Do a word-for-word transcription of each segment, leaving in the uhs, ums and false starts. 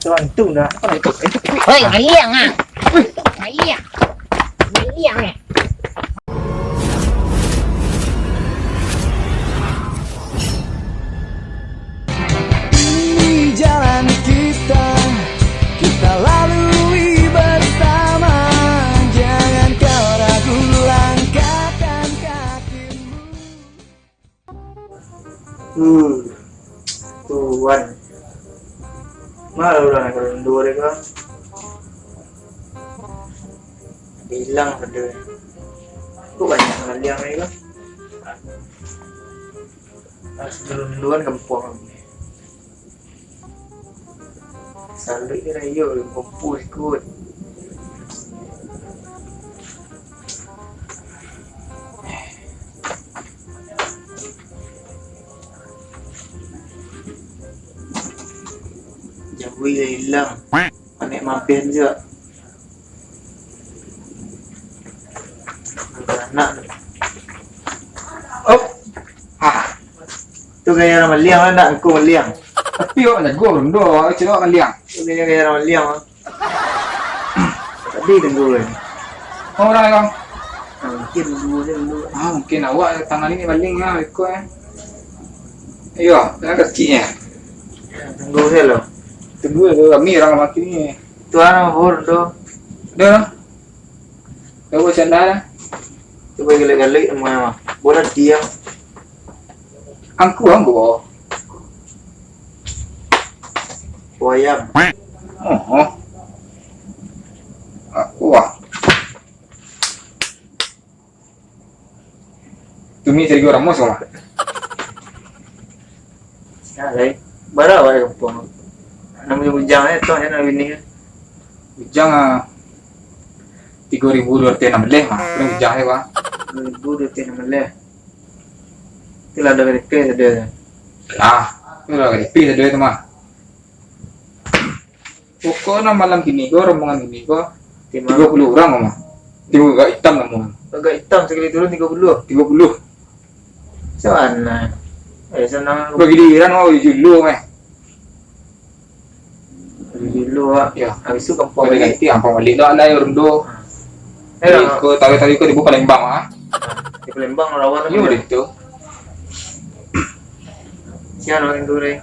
Tuan tu nak apa itu? Hei, maliang ah. Maliang. Maliang eh. Ini jalan kita, kita lalui bersama. Jangan kau ragu langkahkan kakimu. Hmm. Tuan. Malah urang yang kalundu deh ko. Hilang pada. Kok banyak maliang ni ko? Harus kalunduan kampuang ni. Saluik ni rayo, kumpul ikut. Jauih lah hilang. Anak mampir juga. Anak. Oh. Ha. Tu gaya orang maliang lah, nak angku maliang. Tapi awak jago belum doh, awak cakap awak maliang. Tu gaya, gaya orang maliang lah. Tadi tunggu kan. Oh, orang, orang. Ha, mungkin dulu je dulu. Ah, mungkin awak tangan ni paling lah, ikut eh. Iyo, tangan keciknya. Tunggu je lah. Tunggu je, kami orang makin ni. Tu orang hur tu. Dah lah. Kau buat sandal lah. Cuba galak-galak nama mah. Bola diam. Angku, angku. Wayam. Oh, oh. Aku ah. Tumi cari orang mos mah. Ya, lain. Bara awak di kampung. Namonyo Bujang eh, tu aja nak bini. Bujang ah. Tigo ribu dua ratus enam belas mah. Kurang Bujang eh, Bang. Tigo ribu dua ratus enam belas. Itulah ada K T P saja. Lah, itulah K T P saja itu mah. Pokoknya malam kini ko, rombongan kini ko, tigo puluh urang mah. Tigo gagak itam namonyo. Gagak itam sakali turun tigo puluh. Tigo puluh. Sana. Eh, sana. Bagi giliran mau julu mah. Julu ah. Ya. Habis tu kampung balik. Ganti kampung balik lah, lah, ya, ronda. Eh, jadi lah. Ko tarik-tarik ko di Palembang ah. Di Palembang lawan. Yo, deh tu. Siapa orang tu, Rey?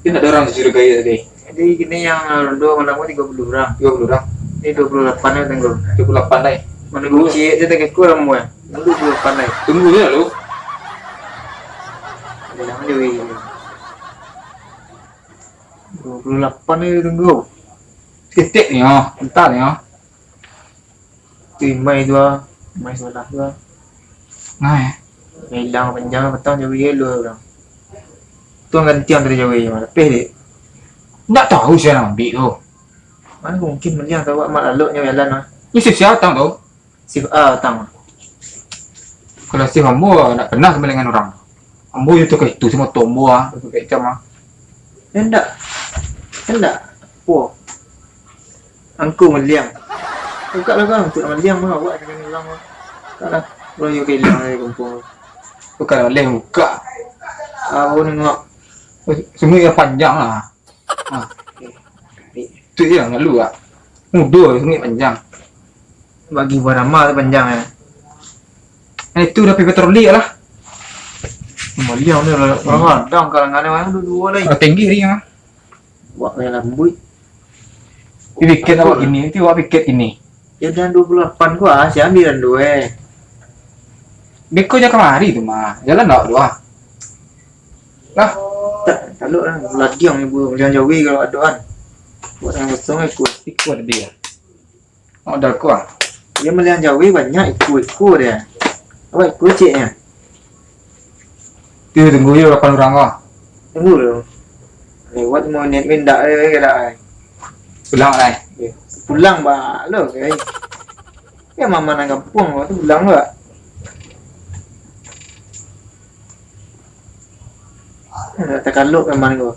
Dia nak ada orang dicurigai tadi. Jadi kini yang ronda malam tu tigo puluh urang. Tigo puluh urang. Ini dua puluh lapan lah, Tengku. Dua puluh lapan lah. Mana kunci dia tak kekor lah, Muan. Dulu dua puluh lapan lah. Tunggu je lu. Ada nama dia, weh. Dua puluh lapan ni, Tengku. Seketek ni, oh. Bentar ni, oh. Tu imai tu ah. Imai sebelah tu ah. Nah, eh. Hilang panjang, petang jauh gelo urang. Tu gantian tadi jauh, lapeh dek. Ndak tahu sia nan ambiak tu. Mana mungkin maliang tu awak mak lalok nyo jalan ah. Ni sia datang tu? Shift A datang. Kalau shift ambo ndak pernah samalingan urang. Ambo itu ka itu samo tombo ah, pakai cam ah. Indak. Indak. Apo? Angku maliang. Buka lah kau, untuk maliang mah awak jangan hilang mah. Buka lah. Kalau nyo hilang dari kampung. Bukan maliang, buka. Ah, baru nengok. Semua yang panjang lah. Ah. Okey. Tu je yang lalu ah. Muda tu ni panjang. Bagi buah nama tu panjang eh. Eh tu dah pergi patroli lah. Maliang ni lah. Orang ada kalangan ni, mana dua-dua lagi. Ah, tinggi dia ah. Buat yang lambuik. Piket awak gini, ti awak piket gini. Ya dan dua puluh lapan ku ah, saya ambil dan dua eh. Beko je kamari tu mah. Jalan awak tu ah. Lah. Tak, tak lok lah. Ladiang ibu, jangan jauh kalau ada kan. Buat yang kosong eh, kuat. Ikut dia. Oh, dah kuah. Dia maliang jauh banyak ikut-ikut dia. Awak ikut ceknya. Tu tunggu je lapan urang kau. Tunggu dulu. Lewat lima minit, mindak dia ke dak ai. Pulang lah eh. Pulang ba lo ke ai. Ya mama nang kampung tu pulang ba. Nak takaluk ka mano ko?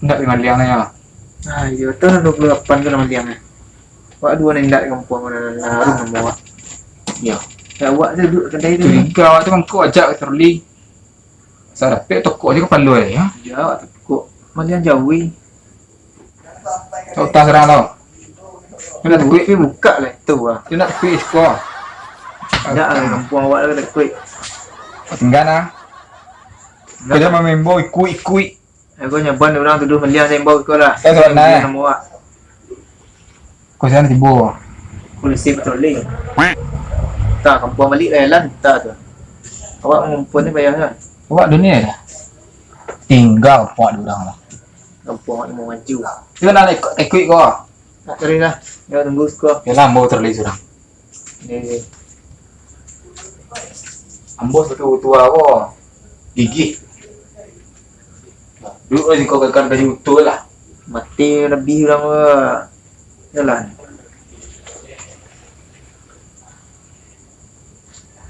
Ndak di maliang nyo. Ah, iyo, tahun dua puluh lapan tu lah maliang eh. Wak dua ni ndak di kampung mana harum nama wak. Iyo. Ya, wak tu duduk kedai tu. Curiga awak tu mangko ajak ka Terli. Sa dapek tokok je kapalo eh, ya. Ya, wak tokok. Maliang jauh. Kau utang surang tau. Kau nak takuik? Tapi buka lah tu, ah. Kau nak takuik siko? Indak lah, kampuang awak lah takuik. Tingga nah. Kau jan maimbau ikuik-ikuik. Aku nyaban urang tuduah maliang, jan imbau iko lah. Kau surang nah. Namo awak. Kau surang tibo. Polisi patroli. Tak, kampuang baliak lah jalan, tak tu. Awak mangumpul ni payah lah. Awak dunia dah. Tingga kampuang urang lah. Kampuang awak ni mau maju. Kau nak takuik, takuik kau? Nak takuik lah. Yo, tunggu siko. Yo lah, ambo takuik surang. Yo, yo. Ambo satu tua ko. Gigih. Duduak lah siko, kakak baju utuh lah. Mati labiah urang ko. Jalan.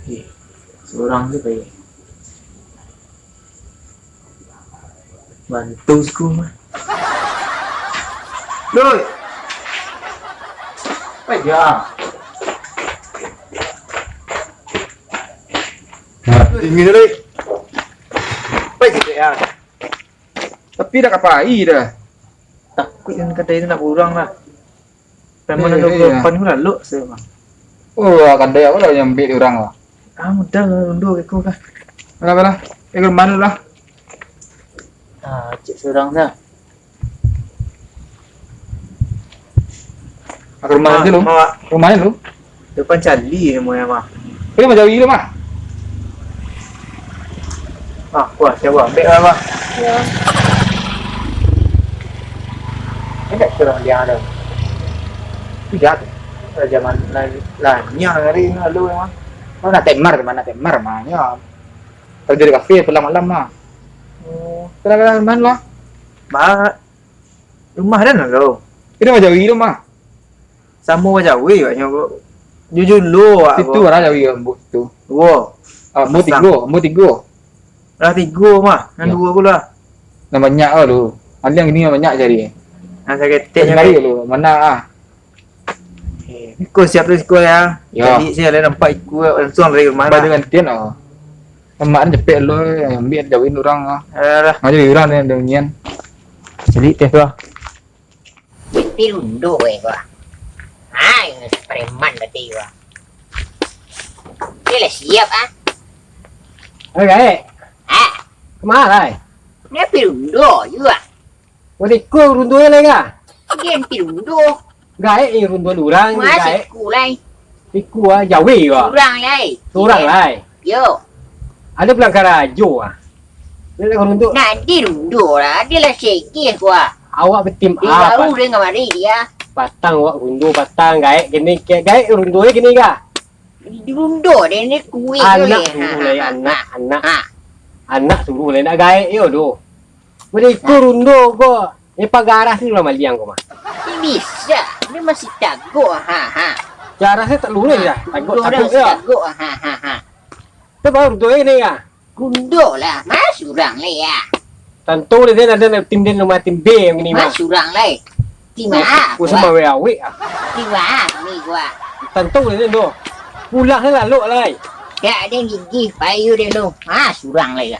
Eh, surang tu kaya. Bantu siko mah. Doi. Apa dia? Nah, dingin tadi. Apa sih ya? Tapi dah kapai dah. Takuik kan kadai tu nak urang lah. Memang eh, ado eh, iya. Pan tu lalok se, Bang. Oh, kadai awak lah yang ambiak urang lah. Ah, mudah lah, rundo iko lah. Alah, alah. Eh, ka rumah dulu lah. Ah, cek surang dah. Ka rumah dulu. Rumah dulu. Depan cali namo mah. Eh, majawi tu mah. Ah, kuah, siapa? Ambil lah, Bang. Ya. Indak surang dia ada. Tu jahat. Zaman lah, lah, nyang hari ni lalu memang. Oh, nak temar, mana temar mah, ya. Kerja di kafe pulang malam mah. Oh, kenapa mana lah? Ba, rumah dah nak kau. Ini majawi tu mah. Samo urang Jawi agaknyo ko. Jujur lo awak ko. Situ lah Jawi rambut tu. Duo. Ah, ambo tigo, ambo tigo. Lah tigo mah, nan duo ko lah. Nan banyak lah tu. Aliang gini banyak cari. Nan saketek cari lu, mana ah? Eh, ko siap tu siko ya. Yo. Jadi saya lah nampak iko langsung dari rumah lah. Baju gantian lah. Lemak ni cepek lo, ambiak jauhin urang lah. Alah. Ngaji urang ni dengan nian. Jadi teh tu lah. Pirundo eh gua. Hai, preman tadi gua. Dia lah siap ah. Hei, Gaek. Ah, kemana, Rai? Dia pirundo juga. Wah, iko rundo lai ka? Dia pirundo. Gaek ni rundo urang ni, Gaek. Masih kulai. Iku ah, Jawi ko. Surang lai. Surang lai. Yo. Ado pulang karajo ah. Dia nak runduak. Nak dirundo lah, dia lah segeh ko ah. Awak betim apa? Dia baru dia kamari dia. Patang awak rundo, patang gaek kini, gaek rundo dia kini ka? Dirundo dia ni kuih tu. Anak suruh lai, anak, anak. Ha. Anak suruh lai nak gaek yo doh. Mereka rundo ko. Eh, pagarah ni urang maliang ko mah. Bisa, dia masih tagok, ha, ha. Garah ni tak lurus dah. Tagok, tagok dia. Tagok, ha, ha, ha. Tu baru tu ni ya. Gundok lah, mas urang lah ya. Tantu dia ada tim dia rumah tim B yang ini mah. Mas urang lah. Tim A. Usah mawe awik ah. Tim A ni gua. Tantu dia tu. Pulang lah lalok lah. Tak ada gigi payu dia tu. Mas urang lah ya.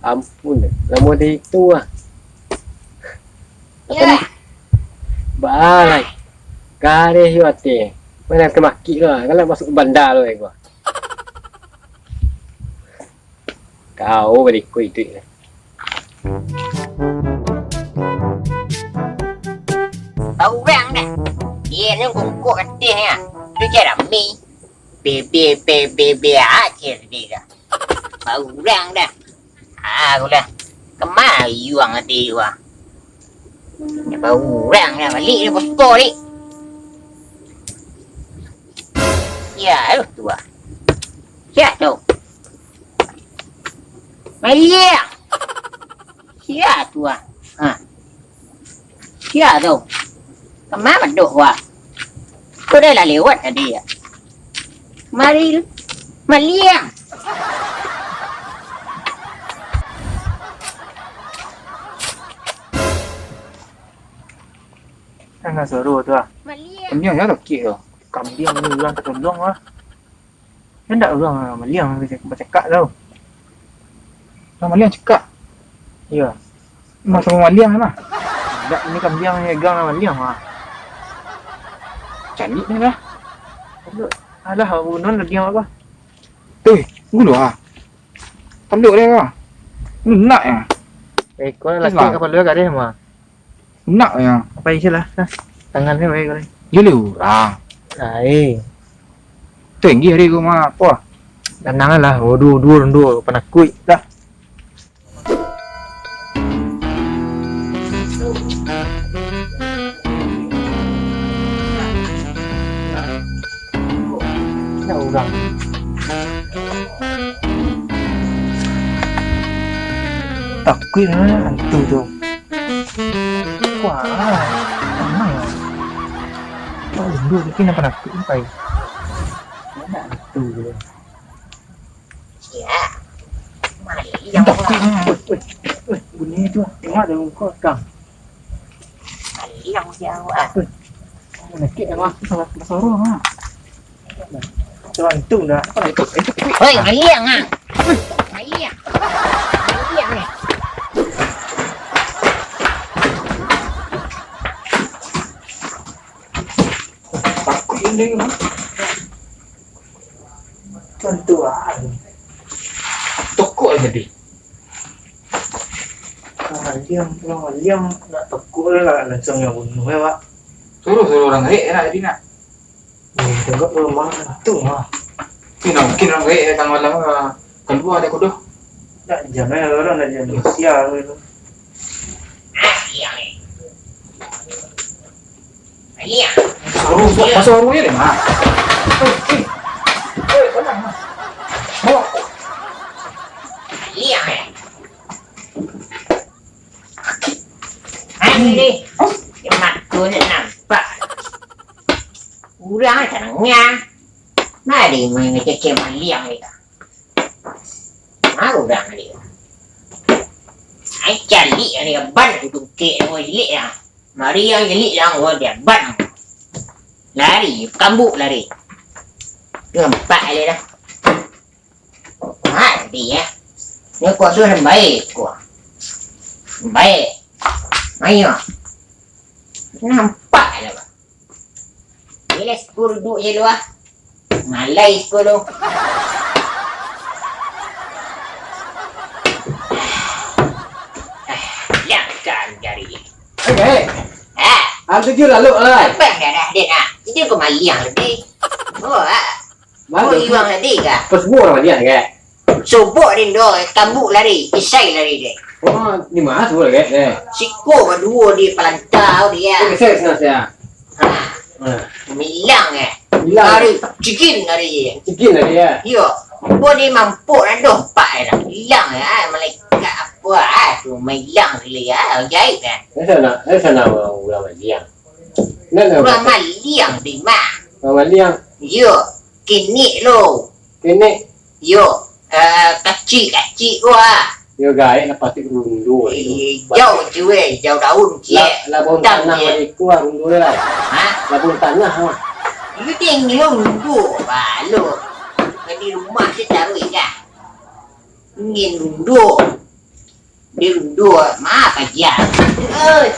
Ampun, lamo di itu ah. Yo. Balai. Gareh yo ate. Mana ke makik lah. Kalau masuk bandar lo gua. Kau berikut itu. Tahu orang dah. Dia ni bungkuk katih ya. Tu cara mi. Bebe, bebe, bebe aja dia dah. Bau urang dah. Ah, aku dah. Kemari urang tadi tu ah. Dah bau urang dah. Balik dia posko balik. Ya, tu tu ah. Siap tu. Balik. Sia tu ah. Ha. Sia tu. Kama madok wak. Ko dah lah lewat tadi ya. Mari lu. Maliang. Tangah suara tu ah. Maliang. Kamiang ya lokik tu. Kambiang ni urang tatolong ah. Indak urang maliang bacakak tu. Urang maliang cakak? Iyo. Masa maliang lah. Ini kambiang ni, gang lah, kambiang, ah. Caliak ni lah. Alah, bunuh lah diam apa? Eh, bunuh ah. Tanduk dia apa? Nak ya? Eh, kau lah laki kapalo agak deh, mah. Nak ya? Apa isi lah? Nah, tangan ni baik kali. Dia le urang. Ai. Tinggi hari kau mah apa? Tenang lah. Waduh, dua, dua, panakuik dah. Ada urang. Takuik lah hantu tu. Wah, ramai lah. Wah, rindu tapi nampak takut ni, pai. Mana hantu tu? Ya. Maliang. Takut lah. Weh, weh, weh, bunyi tu. Tengok ada muka kang. Maliang siapa? Weh. Nakik lah, Mak. Salah, salah sorong, Mak. Tuan tu dah. Apa itu? Itu. Hei, maliang ah. Maliang. Maliang ni. Takut ini, Mak. Tuan tu ah. Tokok aja deh. Maliang, maliang nak tokok lah, langsung yang bunuh ya, Pak. Suruh, suruh orang gaek nak jadi nak. Eh, tengok rumah tu mah. Tapi nak mungkin orang gaek datang malam lah. Kalua ada kudo. Nak jam eh, orang nak jam sial gitu. Saru, saru, saru je deh, mah. Eh, eh. Eh, tenang, mah. Bawa. Liang, eh. Ai, ni. Dia mata ni nampak. Urang tanangnya. Mari main kecil maliang ni. Maro urang ni. Ai, caliak ni, ban tu tungkek tu, ilik lah. Mari yang ilik lah, oh, dia ban. Lari, kambuk lari. Nampak dia dah. Mati ya. Ni kuasa nambai kuah. Baik. Ayo. Nampak je, Bang. Bila sepuluh duduk je lu, ah. Malai sepuluh. Ah, langkah jari. Oke. Ah. Aku tujuh lalu lah. Abang dah dah dia nak. Dia kau maliang lebih. Oh, ah. Baru. Oh, iwang tadi kah? Pas semua orang dia, kan? Sobok dia dah, tambuk lari, isai lari dia. Oh, di mana semua, kan? Eh. Siko baduo di palantau dia. Oh, isai sana saya. Ha. Ha. Milang, eh. Milang. Lari, cikin lari dia. Cikin lari, ya? Iyo. Bo dia mampuk dah, doh, empat dah. Hilang, ya. Malaikat apa, ah. Tu, hilang dia, ya. Ajaib, kan? Saya sana, saya sana orang, orang dia. Nak, nak. Urang maliang, Bima. Urang maliang. Iyo, kenek lo. Kenek. Iyo, eh, kacik-kacik tu ah. Iyo, gaek lah pasti rundu. Eh, hijau tu, eh, hijau daun, ciek. Lah, lah, bawah tanah, ciek. Balik kuah rundu lah. Ha? Lah, bawah tanah, ah. Iyo, tinggi lo rundu, balo. Di rumah saya taruh ikan. Ingin rundu. Di rundu, ma, paja. Oi.